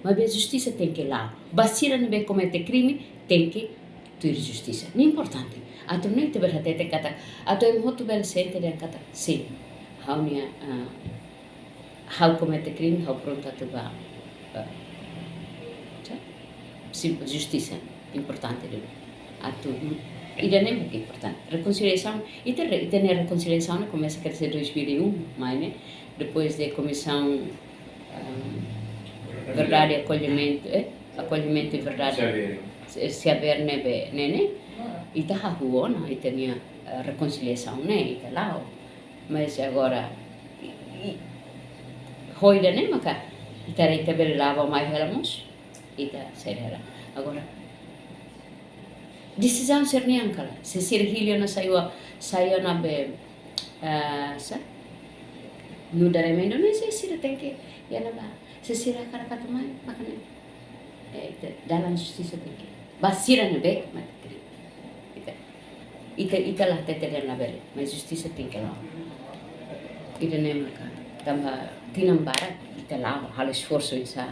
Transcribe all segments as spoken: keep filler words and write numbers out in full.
Maibé justisa tenke la'o. Ba sira ne'ebé komete krime, tenke tuir justisa. Ne'e importante. Atu nune'e ita bele hatete katak, atu ema hotu bele sente dehan katak, sin. Ha'u-nia, ah, ha'u komete krime, ha'u prontu atu ba, ba, sa? Sin, justisa importante duni. Atu, ida-ne'e mak importante. Rekonsiliasaun, ita re-, ita-nia rekonsiliasaun ne'e komesa kresé dois mil e um, mai ne'e, depois de komisaun, ah, Verdade e Acolhimento, eh? Acolhimento e Verdade. Xavier. Se, Xavier ne'ebé, ne'e, ne'e. Ita hahú ona, ita-nia, eh, rekonsiliasaun ne'e, ita la'o. Mas agora, i, i, ho ida-ne'e maka, ita, ita bele la'o ba mai hela mós, ita sai hela. Agora, desizaun sira-nian karik, se sira hili ona sai, sai ona be, ah, sa? Nu'udar ema Indonézia, sira tenke iha ne'ebá. Se sira hakarak atu mai, maka ne'e. Eh, ita, dalan justisa tenke. Ba sira ne'ebé, maka ita, ita, ita la hatete dehan labele, mas justisa tenke la'o. Ida-ne'e maka, tanba tinan barak, ita la'o, halo esforsu oinsá.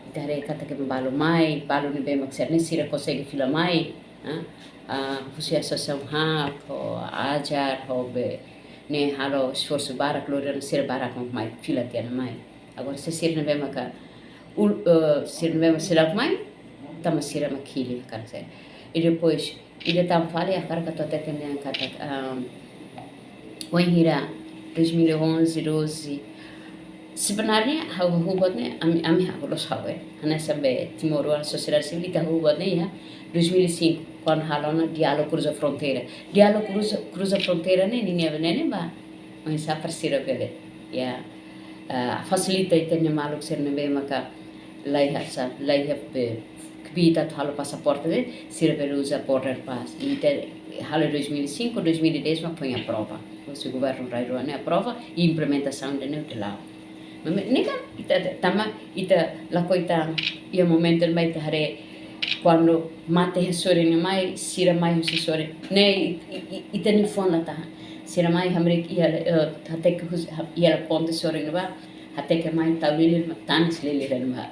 Ita haree katak ema balu mai, balu ne'ebé mak sira-ne'e sira konsege fila mai, ah, ah, husi asosiasaun haat, ho Ajar, ho be, ne'e halo esforsu barak, lori sira barak mak mai fila tiha ona mai. Agora, se sira ne'ebé maka, ul-, eh, sira ne'ebé mak seidauk mai, tanba sira mak hili, karik se. I depois, ida tan fali, hakarak atu hatete dehan katak, ah, wainhira dois mil e onze, doze, sebenarnya, ha'u hahú buat ne'e, ami, ami hahú loos ha'u, eh. Hanesan be timoroan, sosiedade sivíl, ita hahú buat ne'e iha dois mil e cinco, kuandu halo ona diálogu kruza fronteira. Diálogu kruza, kruza fronteira ne'e, ninia be ne'e, ne'e ba, oinsá para sira bele, ya, ah, fasilita ita-nia maluk sira ne'ebé maka la iha sa, la iha be kbiit atu halo pasaporte ne'e, sira bele uza Border Pass. I ita halo dois mil e cinco, dois mil e dez mak foin aprova. Husi governu rai-rua ne'e aprova, i implementasaun ida-ne'e hotu la'o. Maibé ne'e kan, ita, tanba, ita lakohi tan, iha momentu ne'ebá ita haree, kuandu mate iha sorin ne'e mai, sira mai husi sorin. Ne'e, i, i, i, ita-nia fuan la tahan. Sira mai hamriik iha, eh, hateke husi, ha-, iha ponte sorin ne'ebá, hateke mai tau li'ur, mak tanis li'ur ne'ebá.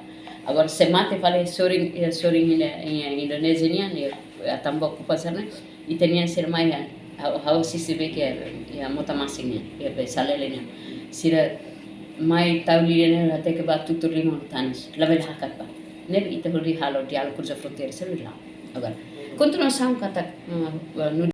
Agora, se mate fali sorin, iha sorin iha, iha Indonézia nian, iha, iha tanba okupa sana, ita-nian sira mai iha, ha'u, ha'u asiste be iha, iha Mota Masin nian, iha be Salele nian. Sira mai tau li'ur ne'e hateke ba tutur liman tanis, labele hakat ba. Ne'ebé ita hodi halo diálogu kruza fronteira, sira la'o. Agora, kontinuasaun katak, ah, ah, nu'udar